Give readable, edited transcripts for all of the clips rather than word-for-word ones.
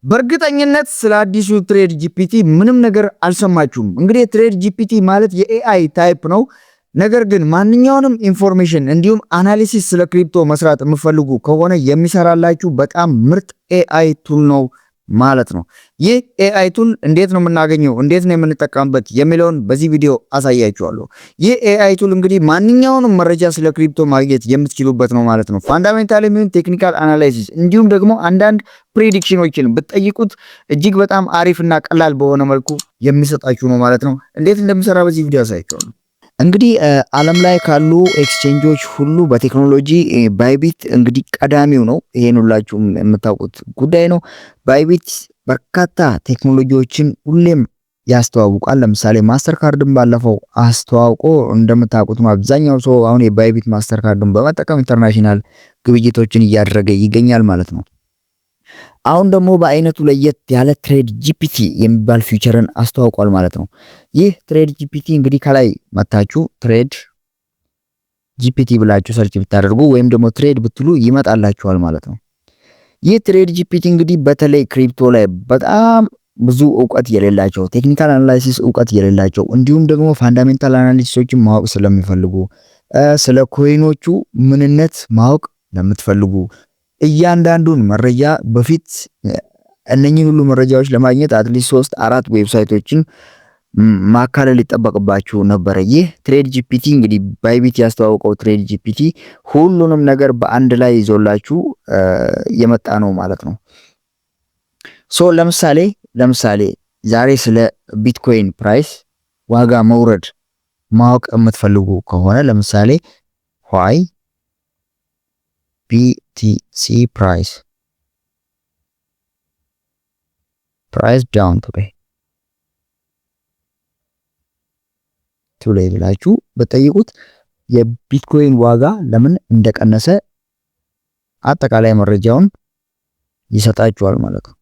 በእርግጠኝነት ስለ አዲሱ Trade GPT ምንም ነገር አልሰማችሁም። እንግዲህ Trade GPT ማለት የ AI type ነው። ነገር ግን ማንኛውንም information እንዲሁም analysis ስለ crypto መስራት የምትፈልጉ ከሆነ የሚሰራላችሁ በጣም ምርጥ AI tool ነው ማለት ነው። ይህ AI tool እንዴት ነው የምናገኘው፣ እንዴት ነው የምንጠቀምበት የሚለውን በዚህ ቪዲዮ አሳያችኋለሁ። ይህ AI tool እንግዲህ ማንኛውንም መረጃ ስለ crypto ማግኘት የምትችሉበት ነው ማለት ነው። Fundamental የሚሆን technical analysis እንዲሁም ደግሞ አንዳንድ prediction ኦችን ብትጠይቁት እጅግ በጣም አሪፍ እና ቀላል በሆነ መልኩ የሚሰጣችሁ ነው ማለት ነው። እንዴት እንደሚሰራ በዚህ ቪዲዮ አሳያችኋለሁ። እንግዲህ ዓለም ላይ ካሉ ኤክስቼንጆች ሁሉ በቴክኖሎጂ Bybit እንግዲህ ቀዳሚው ነው። ይሄን ሁላችሁም የምታውቁት ጉዳይ ነው። Bybit በርካታ ቴክኖሎጂዎችን ሁሌም ያስተዋውቃል። ለምሳሌ Mastercard ን ባለፈው አስተዋውቆ እንደምታውቁት ነው። አብዛኛው ሰው አሁን የ Bybit Mastercard ን በመጠቀም international ግብይቶችን እያደረገ ይገኛል ማለት ነው። አሁን ደግሞ በአይነቱ ለየት ያለ Trade GPT የሚባል feature ን አስተዋውቋል ማለት ነው። ይህ Trade GPT እንግዲህ ከላይ መታችሁ Trade GPT ብላችሁ search ብታደርጉ ወይም ደግሞ trade ብትሉ ይመጣላችኋል ማለት ነው። ይህ Trade GPT እንግዲህ በተለይ crypto ላይ በጣም ብዙ እውቀት የሌላቸው፣ technical analysis እውቀት የሌላቸው፣ እንዲሁም ደግሞ fundamental analysis ኦችን ማወቅ ስለሚፈልጉ፣ ስለ coin ኦቹ ምንነት ማወቅ ለምትፈልጉ እያንዳንዱን መረጃ፣ በፊት እነኚህን ሁሉ መረጃዎች ለማግኘት at least ሶስት አራት website ኦችን ማካለል ይጠበቅባችሁ ነበረ። ይህ Trade GPT እንግዲህ Bybit ያስተዋወቀው Trade GPT ሁሉንም ነገር በአንድ ላይ ይዞላችሁ የመጣ ነው ማለት ነው። So ለምሳሌ ዛሬ ስለ ቢትኮይን price ዋጋ መውረድ ማወቅ የምትፈልጉ ከሆነ ለምሳሌ why BTC price down today ብላችሁ ብትጠይቁት የቢትኮይን ዋጋ ለምን እንደቀነሰ አጠቃላይ መረጃውን ይሰጣችኋል ማለት ነው።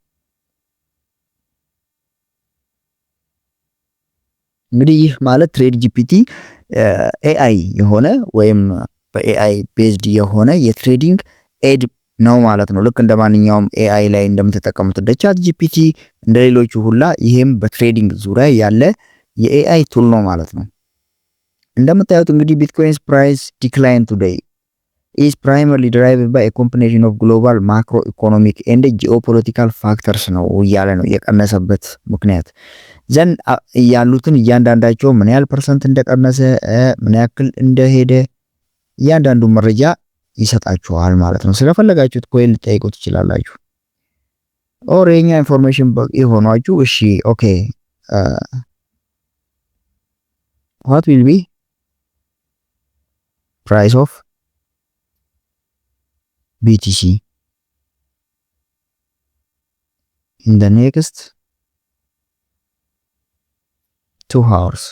እንግዲህ ይህ ማለት Trade GPT AI የሆነ ወይም በ AI based የሆነ የ trading aid ነው ማለት ነው። ልክ እንደ ማንኛውም AI ላይ እንደምትጠቀሙት እንደ ChatGPT፣ እንደ ሌሎቹ ሁላ ይሄም በ trading ዙሪያ ያለ የ AI tool ነው ማለት ነው። እንደምታዩት እንግዲህ Bitcoin's price decline today is primarily driven by combination of global macroeconomic and geopolitical factors ነው እያለ ነው የቀነሰበት ምክንያት። Then ያሉትን እያንዳንዳቸው ምን ያህል percent እንደቀነሰ፣ ምን ያክል እንደሄደ እያንዳንዱ መረጃ ይሰጣችኋል ማለት ነው። ስለፈለጋችሁት coin ልትጠይቁ ትችላላችሁ። Or የኛ information በቂ ሆኗችሁ እሺ okay, what will be price of BTC in the next 2 hours፣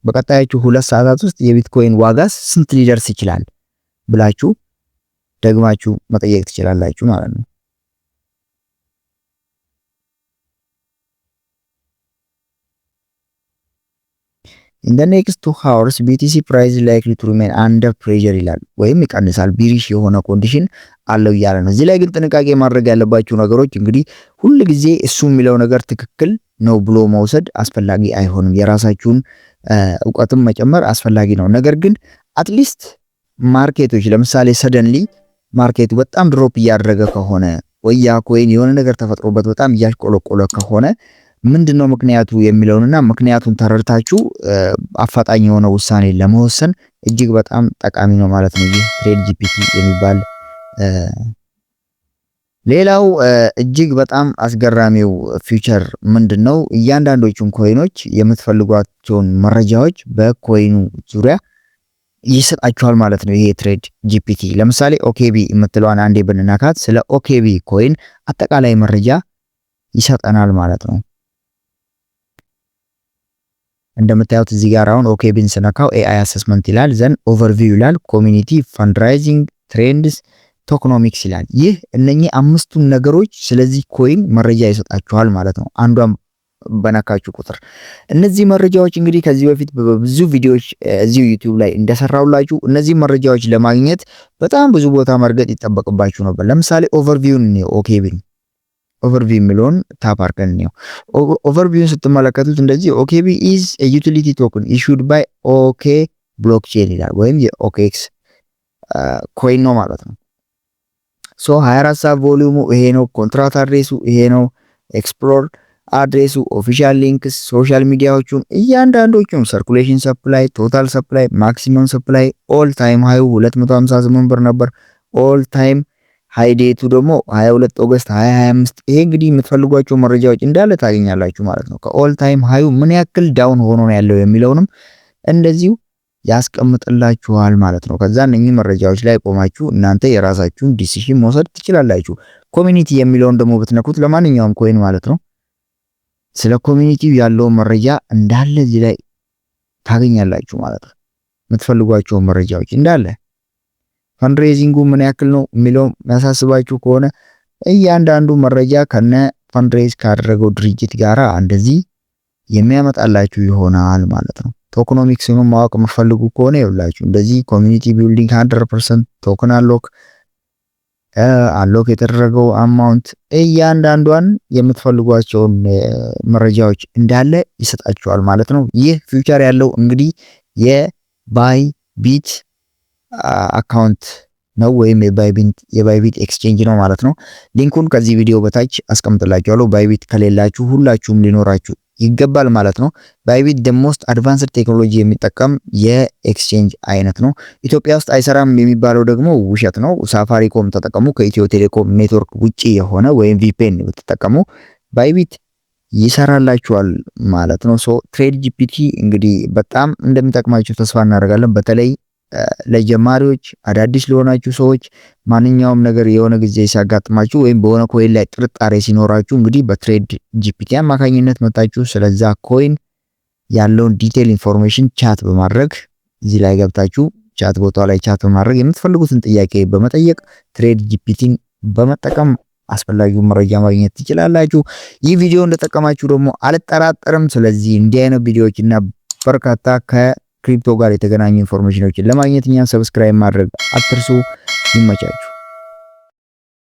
በቀጣዮቹ 2 ሰዓታት ውስጥ የቢትኮይን ዋጋስ ስንት ሊደርስ ይችላል ብላችሁ ደግማችሁ መጠየቅ ትችላላችሁ ማለት ነው። In the next 2 hours BTC price likely to remain under pressure ይላል ወይም ይቀንሳል፣ bearish የሆነ condition አለው እያለ ነው። እዚህ ላይ ግን ጥንቃቄ ማድረግ ያለባችሁ ነገሮች እንግዲህ ሁል ጊዜ እሱ የሚለው ነገር ትክክል ነው ብሎ መውሰድ አስፈላጊ አይሆንም። የራሳችሁን እውቀትም መጨመር አስፈላጊ ነው። ነገር ግን at least market ኦች ለምሳሌ suddenly market ኡ በጣም drop እያደረገ ከሆነ ወይ ያ coin የሆነ ነገር ተፈጥሮበት በጣም እያሽቆለቆለ ከሆነ ምንድን ነው ምክንያቱ የሚለውንና ምክንያቱን ተረድታችሁ አፋጣኝ የሆነ ውሳኔ ለመወሰን እጅግ በጣም ጠቃሚ ነው ማለት ነው። ይህ Trade GPT የሚባል ሌላው እጅግ በጣም አስገራሚው feature ምንድን ነው? እያንዳንዶቹን coin ኦች የምትፈልጓቸውን መረጃዎች በ coin ኡ ዙሪያ ይሰጣችኋል ማለት ነው። ይሄ Trade GPT ለምሳሌ OKB የምትለዋን አንዴ ብንነካት ስለ OKB coin አጠቃላይ መረጃ ይሰጠናል ማለት ነው። እንደምታዩት እዚህ ጋር አሁን OKB ን ስነካው AI assessment ይላል፣ then overview ይላል፣ community፣ fundraising፣ trends፣ tokenomics ይላል። ይህ እነኚህ አምስቱን ነገሮች ስለዚህ coin መረጃ ይሰጣችኋል ማለት ነው። አንዷን በነካችሁ ቁጥር እነዚህ መረጃዎች እንግዲህ ከዚህ በፊት በብዙ ቪዲዮዎች እዚሁ YouTube ላይ እንደሰራሁላችሁ እነዚህ መረጃዎች ለማግኘት በጣም ብዙ ቦታ መርገጥ ይጠበቅባችሁ ነበር። ለምሳሌ overview ን OKB ን Overview የሚለውን tap አድርገን እንየው። Overview ን ስትመለከቱት እንደዚህ "OKB is utility token issued by OK blockchain" ይላል ወይም የ OKX coin ነው ማለት ነው። So 24 ሰዓት volume ኡ ይሄ ነው። Contract address ኡ ይሄ ነው። Explore address ኡ፣ official links፣ social media ዎቹን እያንዳንዶቹን፣ circulation supply፣ total supply፣ maximum supply፣ all time high ኡ 258 ብር ነበር። All time high date ኡ ደግሞ 22 August 2025። ይሄ እንግዲህ የምትፈልጓቸው መረጃዎች እንዳለ ታገኛላችሁ ማለት ነው። ከ all time high ኡ ምን ያክል down ሆኖ ነው ያለው የሚለውንም እንደዚሁ ያስቀምጥላችኋል ማለት ነው። ከዛ እነኚህ መረጃዎች ላይ ቆማችሁ እናንተ የራሳችሁን decision መውሰድ ትችላላችሁ። Community የሚለውን ደግሞ ብትነኩት ለማንኛውም coin ማለት ነው ስለ community ው ያለውን መረጃ እንዳለ እዚህ ላይ ታገኛላችሁ ማለት ነው። የምትፈልጓቸውን መረጃዎች እንዳለ፣ fundraising ኡ ምን ያክል ነው የሚለው የሚያሳስባችሁ ከሆነ እያንዳንዱ መረጃ ከነ fundraise ካደረገው ድርጅት ጋራ እንደዚህ የሚያመጣላችሁ ይሆናል ማለት ነው። Tokenomics ን ማወቅ የምትፈልጉ ከሆነ ይኸውላችሁ እንደዚህ community building 100%፣ token unlock የተደረገው amount፣ እያንዳንዷን የምትፈልጓቸውን መረጃዎች እንዳለ ይሰጣችኋል ማለት ነው። ይህ feature ያለው እንግዲህ የ Bybit account ነው ወይም የ Bybit exchange ነው ማለት ነው። Link ኡን ከዚህ ቪዲዮ በታች አስቀምጥላችኋለሁ። Bybit ከሌላችሁ ሁላችሁም ሊኖራችሁ ይገባል ማለት ነው። Bybit the most advanced technology የሚጠቀም የ exchange አይነት ነው። ኢትዮጵያ ውስጥ አይሰራም የሚባለው ደግሞ ውሸት ነው። ሳፋሪኮም ተጠቀሙ። ከኢትዮ ቴሌኮም ኔትወርክ ውጪ የሆነ ወይም VPN ብትጠቀሙ Bybit ይሰራላችኋል ማለት ነው። So Trade GPT እንግዲህ በጣም እንደሚጠቅማችሁ ተስፋ እናደርጋለን። በተለይ ለጀማሪዎች፣ አዳዲስ ለሆናችሁ ሰዎች፣ ማንኛውም ነገር የሆነ ጊዜ ሲያጋጥማችሁ ወይም በሆነ coin ላይ ጥርጣሬ ሲኖራችሁ እንግዲህ በ Trade GPT አማካኝነት መጣችሁ ስለዛ coin ያለውን detail information chat በማድረግ፣ እዚህ ላይ ገብታችሁ chat ቦታ ላይ chat በማድረግ፣ የምትፈልጉትን ጥያቄ በመጠየቅ፣ Trade GPT ን በመጠቀም አስፈላጊውን መረጃ ማግኘት ትችላላችሁ። ይህ ቪዲዮ እንደጠቀማችሁ ደግሞ አልጠራጠርም። ስለዚህ እንዲህ አይነት ቪዲዮዎች እና በርካታ ከ crypto ጋር የተገናኙ information ኖችን ለማግኘት እኛን subscribe ማድረግ አትርሱ። ይመቻችሁ።